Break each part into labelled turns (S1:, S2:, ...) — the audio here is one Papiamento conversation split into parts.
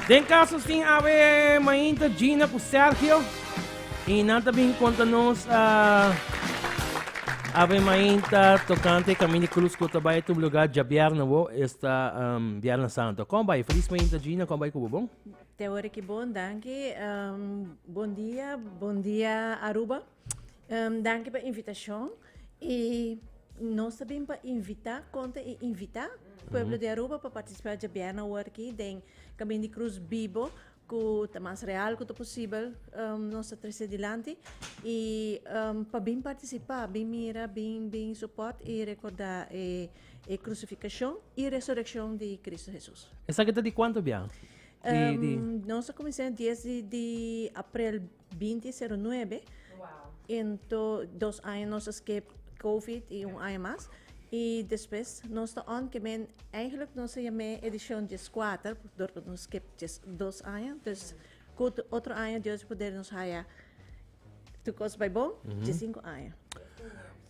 S1: Den cas nos tin awe mainta Gina cu Sergio y nan ta bin conta nos uh, awe mainta tocante Camino Cruz cu ta bay tuma lugar djabièrnè wo, esta um, Biernes Santo. Con bay? Feliz mainta Gina, con bay cu bo bon?
S2: Te ora ki bon, danki. Um, bon dia, bon dia Aruba. Um, danki pa invitacion. Y nos ta bin pa invita, conta y invita pueblo di Aruba pa participa djabièrnè awor aki den Camin di Cruz Bibo cu ta mas real cu ta posibel um, nos ta trece dilanti y um, pa bin participa, bin mira, bin bin support y recorda e, e crucificacion y resurreccion di Cristo Jesus.
S1: Esaki ta di cuanto bia?
S2: Di, di... Nos a cuminsa 10 di, di april 2009. Ento 2 aña nos a skip COVID y un aña mas. Y despues nos ta on ke men eigenlijk nos a yam'é edicion 14 door ku nos skip 12 aña. Dus ku otro aña Dios poder nos haya tur kos bai bon, 15 aña.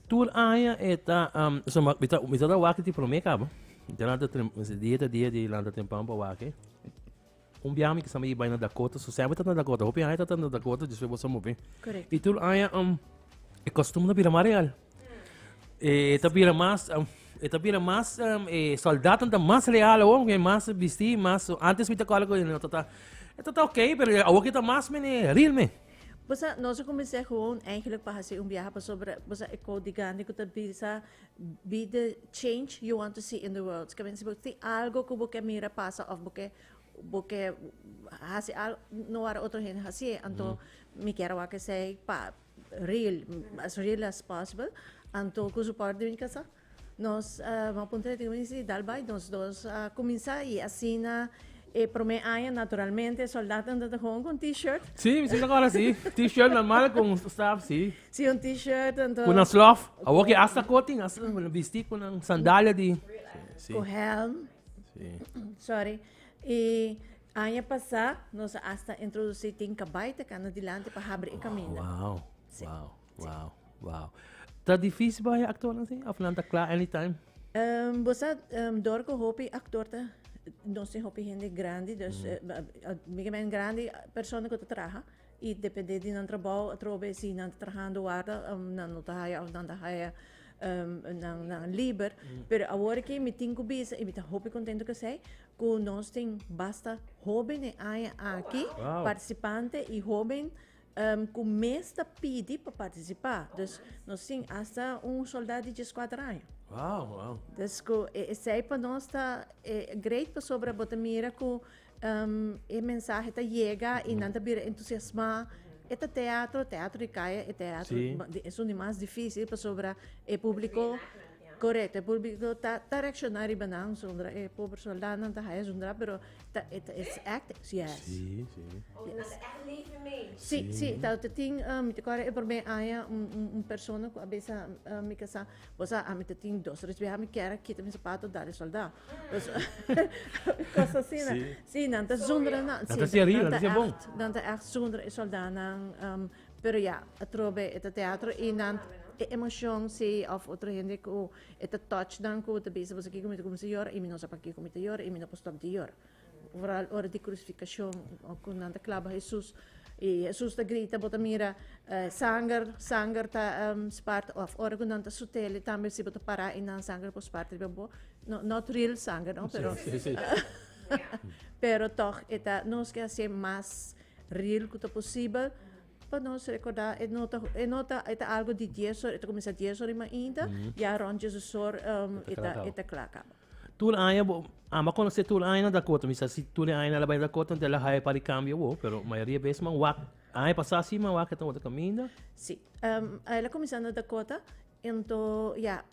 S1: Tur aña eta so ma mi ta da wak ti prome kaba. Mi ta lanta dia ta dia di lanta tempran pa wak. Un biaha mi kisa mi bai na Dakota, so semper ta na Dakota. Hopi aña ta na Dakota, despues bo sa move.
S2: Correcto.
S1: Y tur aña e costumbre ta bira mas real. E ta bira mas e ta bira mas e soldatonan ta mas real awor, e mas bisti, mas antes mi ta acorda cu no ta e ta ta ok, pero awor ki ta mas mene real me.
S2: Bosa, nos a cuminsa gewoon eigenlijk pa haci un biaha pasobra bosa e quote di Gandhi cu ta bisa "Be the change you want to see in the world". Ke men si bo tin algo cu bo ke mira pasa of bo ke haci algo, no wara otro hende hacié. Anto mi kier a wak esey pa real, as real as possible. Anto cu support di mi casa nos a puntra e tin si dal bay nos dos a cuminsa y asina e prome aña naturalmente soldaten ta gewoon cu un t-shirt.
S1: Sí, mi sinti ahora sí. T-shirt normal con staf, sí.
S2: Sí, un t-shirt anto.
S1: Cu nan slof. Awor que hasta cotin, hasta bisti cu nan sandalia di.
S2: Sí. Cu helm.
S1: Sí.
S2: Sorry. Y aña pasa nos a hasta introduci tin cabay ta cana dilanti pa habri e caminda.
S1: Wow. Wow. Ta difícil pa actor asina? Of nan ta cla anytime?
S2: Bo sa, door cu hopi actor ta, nos tin hopi hende grandi, dus mi ke men grandi persona cu ta traha y depende di nan trabou atrobe si nan ta trahando warda nan no ta haya of nan ta haya nan nan liber. Pero awor aki mi tin cu bisa y mi ta hopi contento cu esey cu nos tin basta hoben e aña aki participante y hoben cu mes ta pidi pa participa. Dus nos tin hasta un soldado di 14 aña. Dus cu esey pa nos ta great pasobra bo ta mira cu e mensahe ta yega y nan ta bira entusiasma. E ta teatro, teatro di caya, e teatro esun di mas dificil pasobra e publico, correcto, e publico ta reacciona riba nan zundra e pober soldadonan ta haya zundra, pero ta it's acting, yes.
S1: Sí, sí.
S2: Yes. Sí, ta tin, mi ta acorda e prome aña un persona cu a bisa mi casa, "Bo sa, ami ta tin dos tres biaha mi kier a kita mi zapato dal e soldado." Cos asina. Sí, nan ta zundra nan.
S1: Nan ta hacia real, nan ta hacia bon.
S2: Nan ta echt zundra e soldanan. Pero ya, atrobe e ta teatro y nan e emocion si of otro hende cu e ta touch nan cu ta bisa, "Bo sa kico mi ta cuminsa yora y mi no sa pakico mi ta yora y mi no por stop di yora." Vooral ora di crucificacion cu nan ta claba Jesus y Jesus ta grita, bo ta mira sanger, sanger ta spart, of ora cu nan ta sutele tambe si bo ta para y nan sanger por spart riba bo. No, not real sanger, no, pero pero toch e ta nos ke hacié mas real cu ta posibel pa nos recorda e no ta e no ta e ta algo di 10 or, e ta cuminsa 10 or y mainta ya rond 10 or e ta cla caba.
S1: Tur aña bo amba conoce tur aña na Dakota. Mi sa si tur aña na bai Dakota ante la haya pa di cambio wo, pero mayoria bes man wak aña pasa si man wak e ta otro caminda.
S2: Sí, el a cuminsa na Dakota, ento ya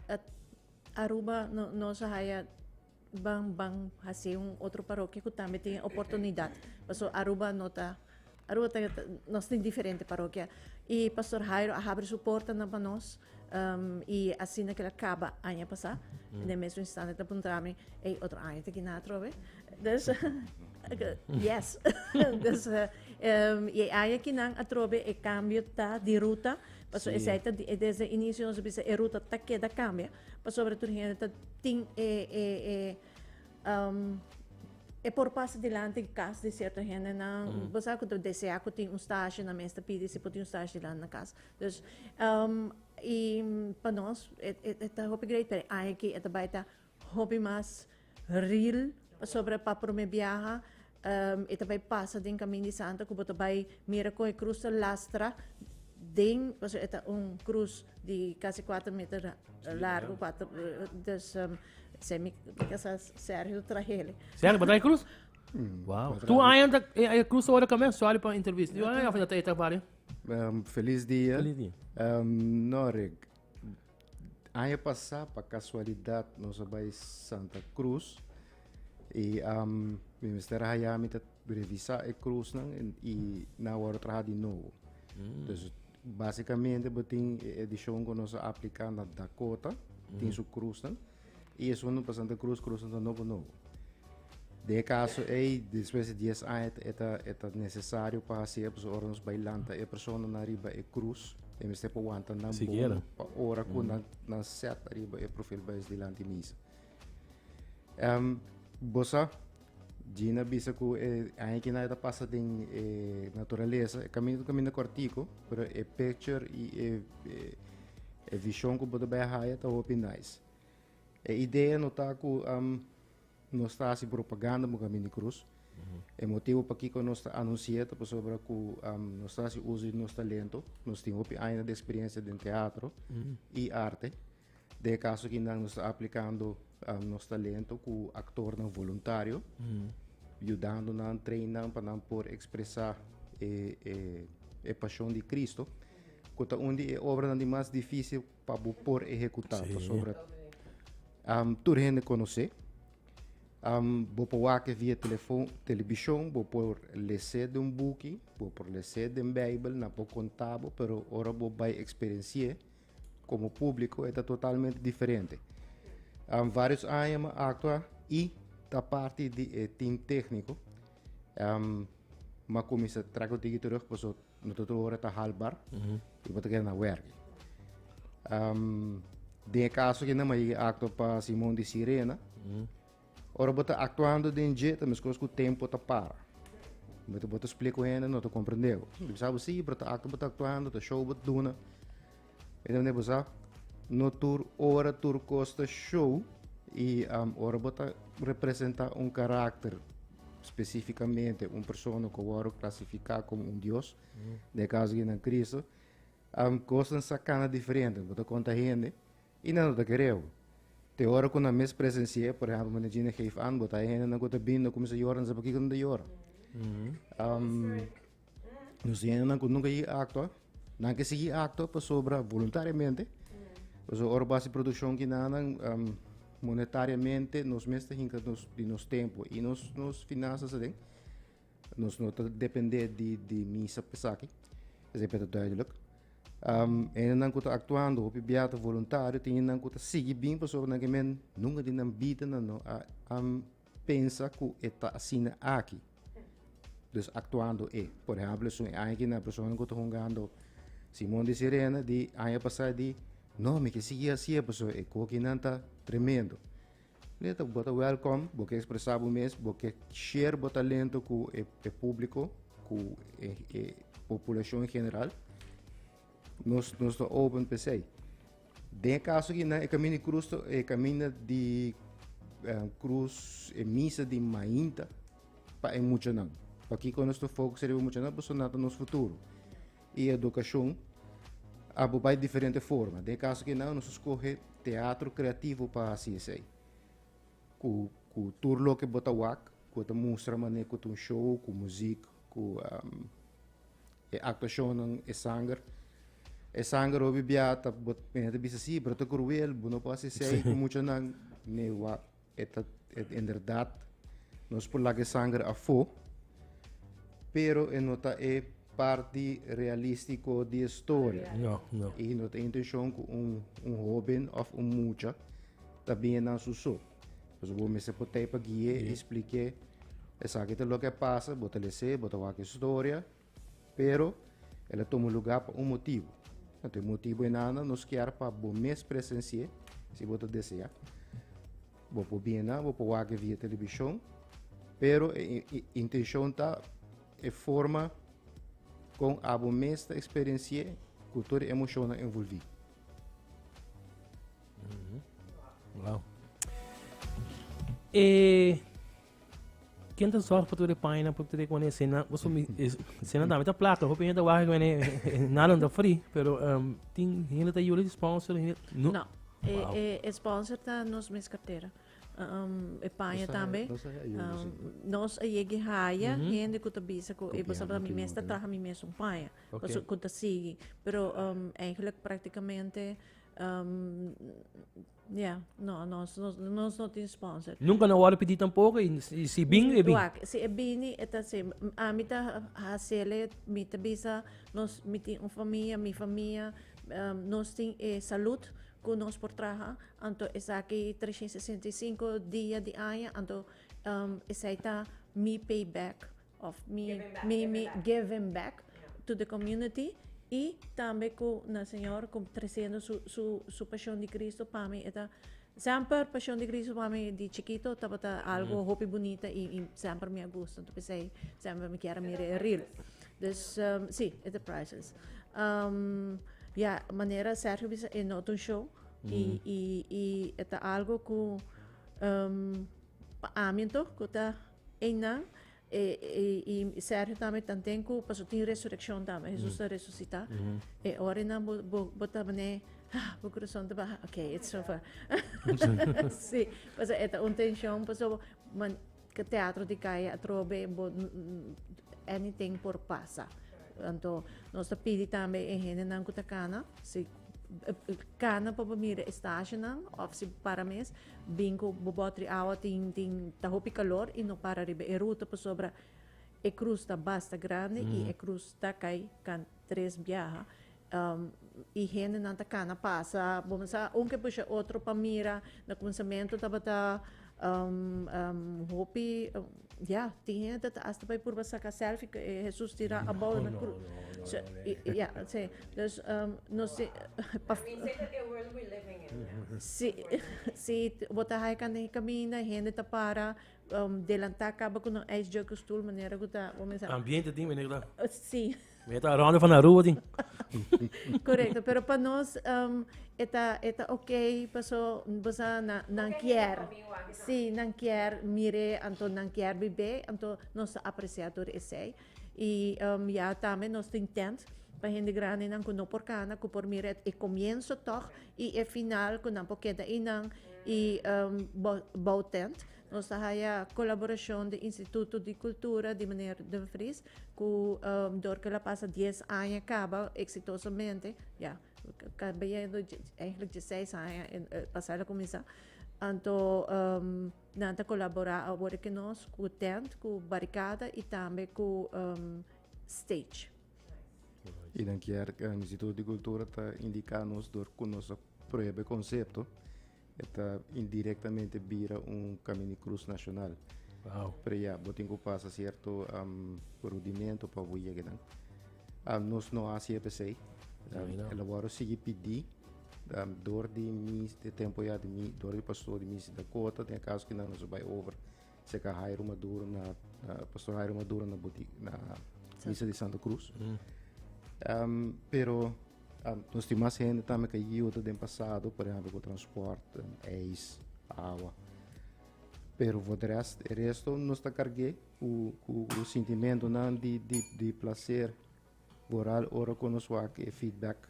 S2: Aruba no nos a haya ban ban haci un otro parokia cu tambe tin oportunidad. Paso Aruba no ta Aruba ta nos tin diferente parokia y Pastor Jairo a habri su portanan pa nos y asina cu el a caba aña pasa den mesmo instante ta puntra mi, "Ey, otro aña ta kina atrobe?" Dus yes. Dus y e aña kinan atrobe e cambio ta di ruta. Paso esei ta desde inicio nos a bisa e ruta ta keda cambia pasobra tur hende ta tin e e e um, E por pasa dilanti kas di sierto hendenan. Bo sa ku ta deseá ku tin un stasje, nan mes ta pidi si por tin un stasje dilanti nan kas. Dus, i pa nos e ta hopi great, pero e aña aki e ta bai ta hopi mas real, pasobra pa promé biaha e ta bai pasa den Kamin di Santa ku bo ta bai mira kon e krus ta lastra den, pasobra e ta un krus di kasi kuater meter largu, kuater, dus. Sey mi casa Sergio trahele.
S1: Sergio, ba trae cruz? Wow. Tu aña ta e cruz ora kame sorry pa entrevista. Tu aña of ta eta vario?
S3: Feliz dia.
S1: Feliz dia.
S3: No Rick. Aña pasá pa casualidad nos a bai Santa Cruz y mi mester a haya mi ta revisa e cruznan y nan a worde traha di nobo. Dus Basicamente bo tin e edicion cu nos a aplica na Dakota, tin su cruznan, y esun pa Santa Cruz, cruznan ta nobo nobo. Den e caso ey, despues di dies aña e ta, e ta necesario pa haci e, pasobra ora nos bay lanta e personanan riba e cruz, e mester por wanta nan bon pa ora cu nan, nan set riba e profil bay dilanti misa. Bo sa, Gina bisa ku e aña ki nan ta pasa den e naturalesa, e kaminda ta un kaminda kòrtiku, pero e picture i e e vishon ku bo ta bai haya ta hopi nice. E idea no ta ku nos ta hasi propaganda pa Kaminda di Krus. E motibu pakiko nos ta anunsi'é ta pasobra ku nos ta hasi uso di nos talento, nos tin hopi aña di eksperensia den teatro i arte. Den e kaso aki nan nos ta aplikando nos talento ku aktornan voluntario, yudando nan, train nan pa nan por ekspresá e e e pashon di Kristo, ku ta un di e obranan di mas difísil pa bo por ehekutá, pasobra tur hende konosé. Bo por wak via telefon, telebishon, bo por les'é den un buki, bo por les'é den Beibel, nan por konta bo, pero ora bo bai eksperensi'é, Como publico e ta totalmente diferente. Varios aña mi a actua y ta parti di e team tecnico. Mi a cuminsa trek un tiki terug paso no ta tur ora ta haalbaar y bo ta keda na werk. Den e caso aki nan mi a yega actua pa Simon di Sirena. Ora bo ta actuando den dje ta meskos ku tempo ta para. Bo ta bo ta splika ku hende no ta komprende bo. Bo bisa bo si pero ta acto bo ta actuando ta show bo ta duna. E ta bo sa no tur ora tur kos ta show i ora bo ta representa un karakter spesifikamente un persona ku wòrdu klasifiká komo un dios, den e kaso aki nan Cristo, kosnan sa kana diferente. Bo ta konta hende I nan no ta kere bo. Te ora ku nan mes presensi'é, por ehèmpel, manera Gina geef aan, bo ta e hendenan ku ta bini, nan kuminsá yora, nan sa pakiko nan ta yora. Nos tin hendenan ku nunka yega aktua, nan ke sigui aktua pasobra voluntariamente, pasobra ora bo hasi produkshon kinanan, monetariamente nos mes ta hinka nos di nos tempu i nos nos finansas aden. Nos no ta depende di di misa pa esaki, esei ta duidelijk. Hendenan ku ta aktuando hopi bia ta voluntario, tin hendenan ku ta sigui bin pasobra nan ke men nunka den nan bida nan no a pensa ku e ta asina aki. Dus aktuando e. Por ehèmpel esun e aña aki nan personanan ku ta hungando Simon di Sirena di aña pasá di no mi ke sigui hasié pasobra e kokinan ta tremendo. Neta, bo ta welkom, bo ke expresa bo mes, bo ke share bo talento ku e, e publico, ku e, e populacion en general. Nos, nos ta open pa esei. Den e caso aki nan, e caminda di cruz, e caminda di eh, cruz, e misa di mainta pa e muchanan. Pakiko nos ta focus riba muchanan? Pasobra nan ta nos futuro. E educacion a bo bay diferente forma. Den e caso aki nan nos a scoge teatro creativo pa haci esey. Cu cu tur loke bo ta wak, cu ta mustra mane cu ta un show, cu muziek, cu e actuacionnan, e sanger. E sanger hopi bia ta bo mester ta bisa si, pero ta cruel, bo no por haci esey cu muchanan. Nee wak, e ta inderdaad nos por laga e sanger afo. Pero e no ta e parti realístiko di e storia.
S1: No, no.
S3: I no ta intenshon ku un un hóben òf un mucha ta bini nan su so. Pasobra bo mester por tei pa gui'é i splik'é esaki ta loke a pasa, bo ta les'é, bo ta wak e storia, pero el a tuma lugá pa un motibu. Anto e motibu einan nos kier pa bo mes presensi'é, si bo ta deseá. Bo por bini nan, bo por wak e via televishon. Pero e intencion ta e forma con abo mes ta experienci'e cu tur e emocionnan envolvi.
S1: Wow. E ken ta zorg pa tur e paña pa tur e con escena? Boso mi escena tambe ta placa. Hopi hende ta wak con nada no ta free, pero tin hende ta yuda di sponsor, hende
S2: no. No. E e sponsor ta nos mes cartera. E paña tambe. Nos a yega haya hende ku ta bisa ku e boso mi mes ta traha mi mes un paña. Paso ku ta sigui. Pero eigenlijk prácticamente ya, no, nos nos no tin sponsor.
S1: Nunka no wòrdu pidi tampoko i si bin e bin.
S2: Wak, si e bini e ta si. Ami ta hasiel mi ta bisa nos mi tin un famia, mi famia nos tin e salud ku nos por traha. Anto esaki 365 dia di aña, anto esei ta mi payback of mi mi mi giving back to the community y tambe ku na Señor ku treciendo su su su pasion di Cristo pa mi e ta semper pasion di Cristo pa mi di chikito tabata algo hopi bunita y y semper mi a gusta anto p'esei semper mi kier a mira e reel. Dus si e ta priceless. Ya manera Sergio bisa e no ta un show. I, i, i e ta algo ku um, pa ami anto, ku ta einan, e, e, i Sergio tambe tanten ku paso tin resurrección tambe, Jesus ta resucita. E ora einan bo, bo, bo ta mane, ah, bo corazón ta baha, okay, it's over. Sí, paso e ta un tensión, paso man, ke teatro di kaya atrobe bo, anything por pasa. Anto nos ta pidi tambe e hendenan ku ta kana, si kana pa bo mira e stasienan of si para mes bin ku bo botri awa tin tin ta hopi kalor i no para riba e ruta pasobra e krus ta basta grandi i e krus ta kai kan tres biaha i hendenan ta kana pasa bo sa un ke pusha otro pa mira na kuminsamentu tabata hopi ya tin hende ta hasta bai purba saka selfie ku e Hesus tira abou na krus ya si dus nos tin si si bo ta haya kanda e kaminda hende ta para delanta kaba ku nan ijsjoekestoel manera ku ta bo mester
S1: Ambiente tin meneer ta.
S2: Si.
S1: Mi ta ronde van Aruba tin.
S2: Correcto, pero pa nos e ta e ta ok paso bo sa na nan kier. Si, nan kier mir'é anto nan kier bib'é anto nos ta aprecia tur esei. Y ya tambe nos tin tent pa hende grandinan cu no por cana cu por mira e comienzo tog y e final cu nan por keda eynan y bou tent. Nos ta haya colaboracion di Instituto di Cultura di meneer Den Vries cu door cu el a pasa dies aña caba exitosamente, ya, bayendo eigenlijk dieseis aña pasa el a cuminsa, anto nan ta colabora awor cu nos cu tent, cu baricada y tambe cu stage.
S3: Y nan kier Instituto di Cultura ta indica nos door cu nos a prueba e concepto. E ta indirectamente bira un Camino Cruz nacional.
S1: Wow.
S3: Pero ya, bo tin cu pasa cierto rudimento pa bo yega dan. Nos no haci e pesey. El a worde sigui pidi door di mi, de tempo ya di mi, door di pastor di Misi Dakota, den e caso kinan nos a bay over cerca Jairo Maduro na, pastor Jairo Maduro na boti, na Misa di Santa Cruz. Pero nos tin mas hende tambe ku a yuda den pasado, por ehempel ku transport, ijs, awa. Pero voor de rest, e resto nos ta karg'é ku ku sintimentonan di di di placer vooral ora ku nos wak e feedback,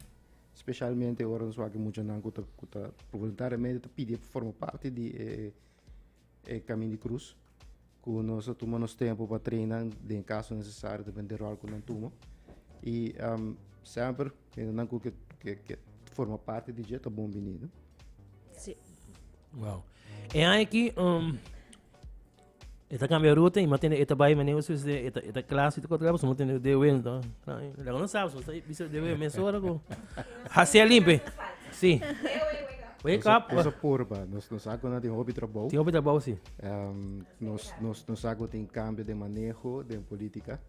S3: specialmente ora nos wak e muchanan ku ta ku ta voluntariamente ta pidi pa forma parti di e e Camin di Cruz, ku nos a tuma nos tempu pa train nan den kaso nesesario depende di ròl ku nan tuma. I semper hendenan ku ke ke ke forma parti di dje ta bon bini, no?
S2: Sí.
S1: Wow. E aña aki um, e ta cambia ruta y mantene e ta bai manera su e ta e ta clase y ta kota so mantene de wen to. Laga no sabe so ta bisa de wen mesora ku hacia limpe. Sí. Wake up.
S3: Nos a purba, nos nos sa ku nan tin hopi trabou.
S1: Tin hopi trabou si.
S3: Nos nos nos sa ku tin kambio den maneho, den politika.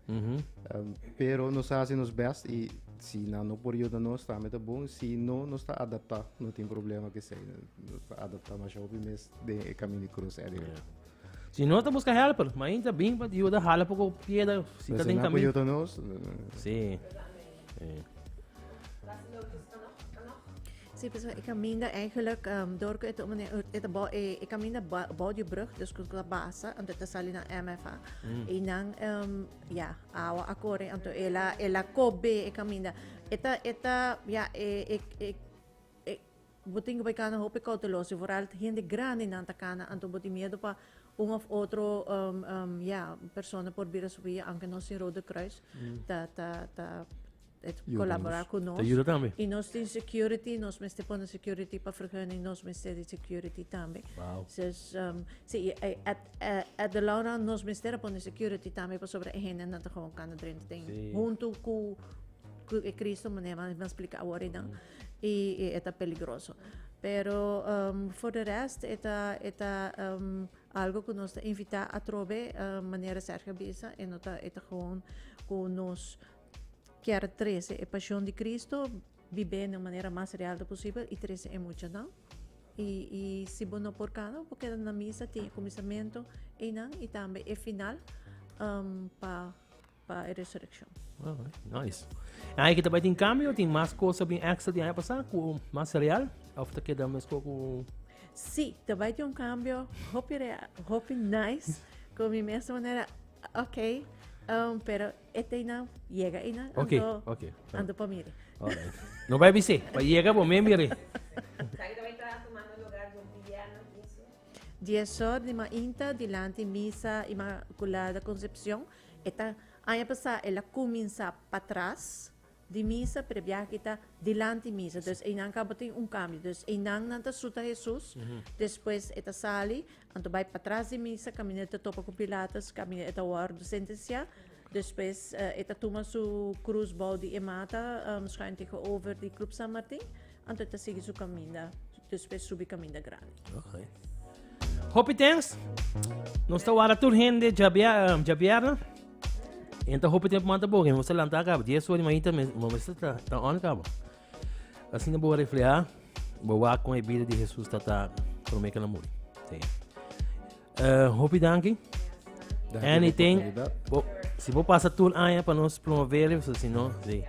S3: Pero nos a hasi nos best i si nan no por yuda nos tambe ta bon, si no nos ta adapta, no tin problema ku esei. Nos ta adapta masha hopi mes den e kaminda di krus anyway.
S1: Si no ta busca helper, ma ainda bin pa yuda hala poco piedra si ta
S3: Pues
S1: den
S3: na
S1: camino.
S3: yuda nos.
S1: Sí. Sí.
S2: Sí, pues e caminda eigenlijk um, door ku het het bo e, e caminda bou die brug, dus ku la basa, anto te sali na MFA. Mm. E nan um, ja, awa a corre, anto ela ela kobe e caminda. Eta eta ja e e e, e bo tin ku bai kana hopi kouteloso, vooral hende grandi nan ta kana, anto bo tin miedo pa un of otro um, um, ja, persona por bira su via, aunke nos tin Rode Kruis, ta ta ta het
S3: Yuda
S2: colabora
S3: nos.
S2: cu nos.
S1: Ta yuda tambe.
S2: Y nos tin security, nos mester pone security pa vergunning, nos mester di security tambe.
S1: Wow.
S2: Dus, um, sí, at, at the long run nos mester a pone security tambe pasobra e hendenan ta gewoon kana drenta den
S1: Sí.
S2: hunto cu cu e Cristo, manera mi a splica awor einan, y, y e ta peligroso. Pero um, for de rest, e ta, e ta um, algo cu nos ta invita atrobe, um, manera Sergio a bisa, e no ta, e ta gewoon cu nos kier trece e pasion di Cristo, bib'é na un manera mas real posibel y trece e muchanan. Y, y si bo no por cana, bo keda na misa, tin e cuminsamento einan y tambe e final um, pa, pa e resurreccion.
S1: Alright, nice. Ai que também tem cambio, tem mais coisa bem extra de ano passado, com mais real, of te queda mais com
S2: Sí, ta bai tin un cambio hopi rea, hopi nice, cu mi mes manera, ok, um, pero e te einan, yega einan, anto, anto pa miri.
S1: Alright. No bai bisé, pa yega bo me miri.
S4: Esaki ta bai ta tumando lugar di viernes 10 or.
S2: 10 or di mainta dilanti misa Inmaculada Concepcion. E ta aña pasá el a cuminsa patras di misa, pero e biaha aki ta dilanti misa. Dus einan caba tin un cambio. Dus einan nan ta suta Jesus, despues e ta sali, anto bai patras di misa, caminda e ta topa cu Pilatus, caminda e ta wordo sentencia. Despues e ta tuma su cruz bou di e mata, schuin tegenover di Club San Martin, anto e ta sigui su caminda, despues subi caminda grandi.
S1: Okay. Hopi thanks. Nos ta wara tur hende djabièrnè. En ta hopi tempo manta bogen. Nos ta lanta caba. 10 ora di mainta mes mes ta ta on caba. Asina bo refleha, bo wak con e bida di Jesus ta ta prome que la muri. Sí. Hopi danki.
S3: Danki
S1: Anything.
S3: pa oportunidad.
S1: Bo, si bo pasa tur aña pa nos promover, so si no, sí.